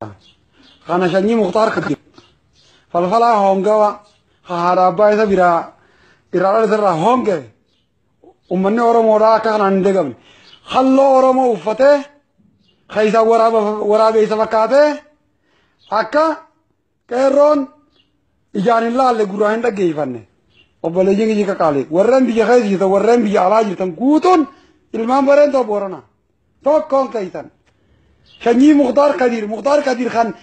Kana shanyii Muktaar Kadir. Falfalaa hongawa haadha abbaa isa biraa irraa dhalate irraa honge uummanni Oromoodhaa akka kanaan hin deegamne. Halloo Oromoo uffatee keessa waraabeessa fakkaatee akka qeerroon ijaan hin laalle gurraan hin dhaggeeffanne. Obboleeyyiin kiyya qaqaalee warreen biyya keessa jirtan warreen biyya alaa jirtan guutuun ilmaan bareentoo Boorana tokkoon keessan. Shanyii Muktaar Kadir Muktaar Kadir kan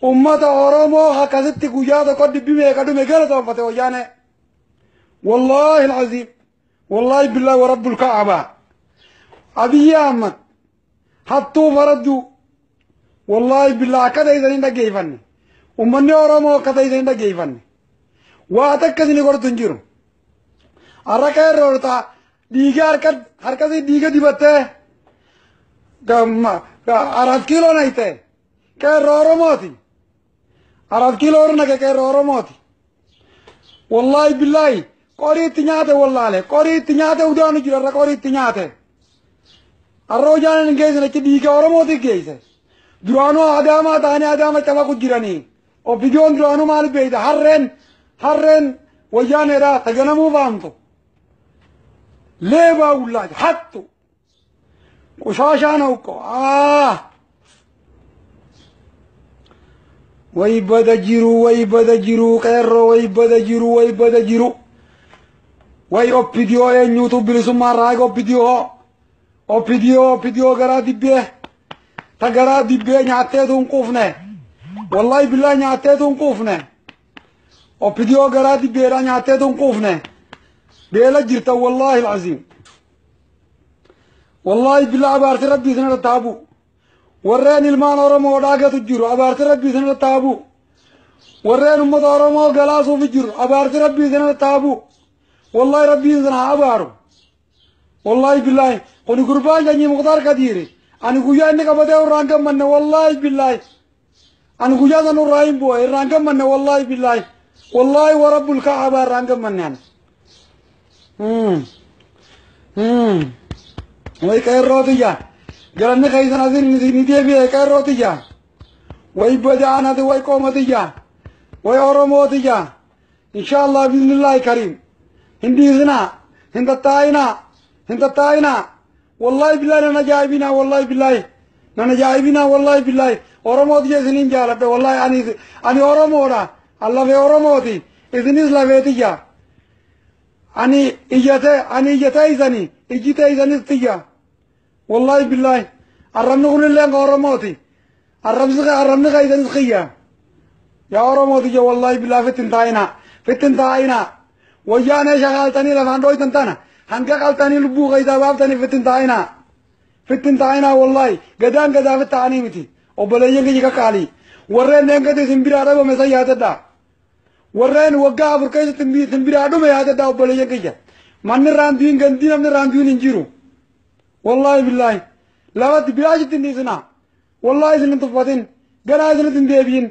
ummata Oromoo akkasitti guyyaa tokko dhibbi meeqa dhume gara toonfate wayyaane. Wallaahi alcaziim wallaahi billaahi wa rabbul ka'aba. Abiyyi Ahmad hattuu faradduu wallaahi billaahi akka ta'e hin dhaggeeffanne. Uummanni Oromoo akka ta'e hin dhaggeeffanne. Waa takka isin gortu hin jiru. Har'a qeerroo ta'a dhiiga harkasii dhiiga dibattee 4 kiiloo nayite qeerroo Oromooti. 4 kiiloo naqe qeerroo Oromooti. Wallaahi billaahi qorii itti nyaate wallaale qorii itti nyaate udaanu jira irra qorii itti nyaate. Har'a hojaan hin geessine achi dhiiga Oromooti geesse. Duraanuu Adaamaa ta'anii Adaama cabaqu jiranii. Ofiijoon duraanuu maal beeyta harreen harreen wayyaaneedha taganamuu faamtu. Leebaa wullaaji hattu. Qushaashaa nauqqo. Way bada jiru way bada jiru qeerroo way bada jiru way bada jiru. Way oppidiyoo eenyuutu bilisummaa raaga oppidiyoo. Oppidiyoo oppidiyoo garaa dibbee. Ta garaa dibbee nyaatteetu hin quufne. Wallaahi billaa nyaatteetu hin quufne. Oppidiyoo garaa dibbeedha nyaatteetu hin quufne. Beela jirta wallaahi alcaziim. Wallaahi billaa abaarti rabbii isin irra taabu. Warreen ilmaan Oromoo dhaagatu jiru abaarti rabbii isin irra taabu. Warreen uummata Oromoo galaasuuf jiru abaarti rabbii isin irra taabu. Wallaahi rabbiin isin haa abaaru. Wallaahi billaahi kuni gurbaan shanyii Muktaar Kadiiri. Ani guyyaa inni qabatee irraan gammanne wallaahi billaahi. Ani guyyaa san irraa hin bu'e irraan gammanne wallaahi billaahi. Wallaahi wa rabbul ka'aba irraan gammanne ani. Way qeerroo tiyya. Galanni keessan asin ni deebi'e qeerroo tiyya. Way badaanati way qooma tiyya. Way Oromoo tiyya. Inshaallah biiznillaahi kariim. Hin dhiisinaa. Hin tattaa'inaa. Hin tattaa'inaa. Wallaahi billaahi nan ajaa'ibinaa wallaahi billaahi. Nan ajaa'ibinaa wallaahi billaahi. Oromoo tiyya isiniin jaaladha wallaahi ani Oromoodha. An lafee Oromooti. Isinis lafee tiyya. Ani iyyate ani iyyate isanii ijjite isanis tiyya. Wallaahi billaahi. Arrabni kunillee ka Oromooti. Arrabni ka isanis kiyya. Yaa Oromoo tiyya wallaahi billaahi fittin taa'inaa. Fittin taa'inaa. Wayyaanee shaqaaltanii lafaan dhooytan tana. Hanga qaltanii lubbuu keessaa baaftanii fittin taa'inaa. Fittin taa'inaa wallaahi. Gadaan gadaa fit ta'anii miti. Obboleeyyan kiyya qaqqaalii. Warreen deengate isin biraa dhabame san yaadadhaa. Warreen waggaa 4 keessatti isin biraa dhume yaadadhaa obboleeyyan kiyya. Manni irraan du'in gandii namni irraan du'in hin jiru. Wallaahi billaahi. Lafatti bilaashitti hin dhiisinaa. Wallaahi isin hin tuffatin. Ganaa isinitti hin deebi'in.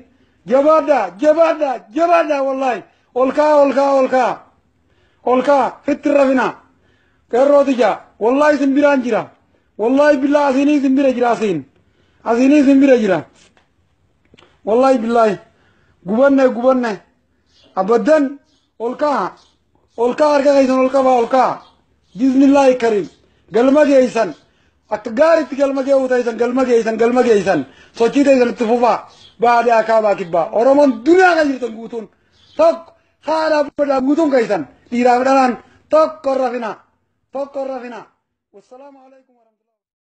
Jabaadhaa jabaadhaa jabaadhaa wallaahi. Ol ka'a ol ka'a ol ka'a. Ol ka'a fitti hin rafinaa. Qeerroo tiyya wallaahi isin biraan jira. Wallaahi billaahi asiinii isin bira jira asiin. Asiinii isin bira jira. Wallaahi billaahi. Gubanne gubanne. Abaddan ol ka'a. Ol ka'a harka keessan ol qabaa ol ka'a. Biiznillaahi kariim. Galma geessan. Akka gaariitti galma ge'uu ta'isan galma geessan galma geessan. Sochii ta'isan itti fufaa. Baadiyyaa kaabaa kibbaa. Oromoon duniyaa kan jirtan guutuun. Tokko haadha abbaadhaa guutuun keessan. Dhiiraaf dhalaan tokko rafinaa. Tokko rafinaa. Wassalaamu alaikum.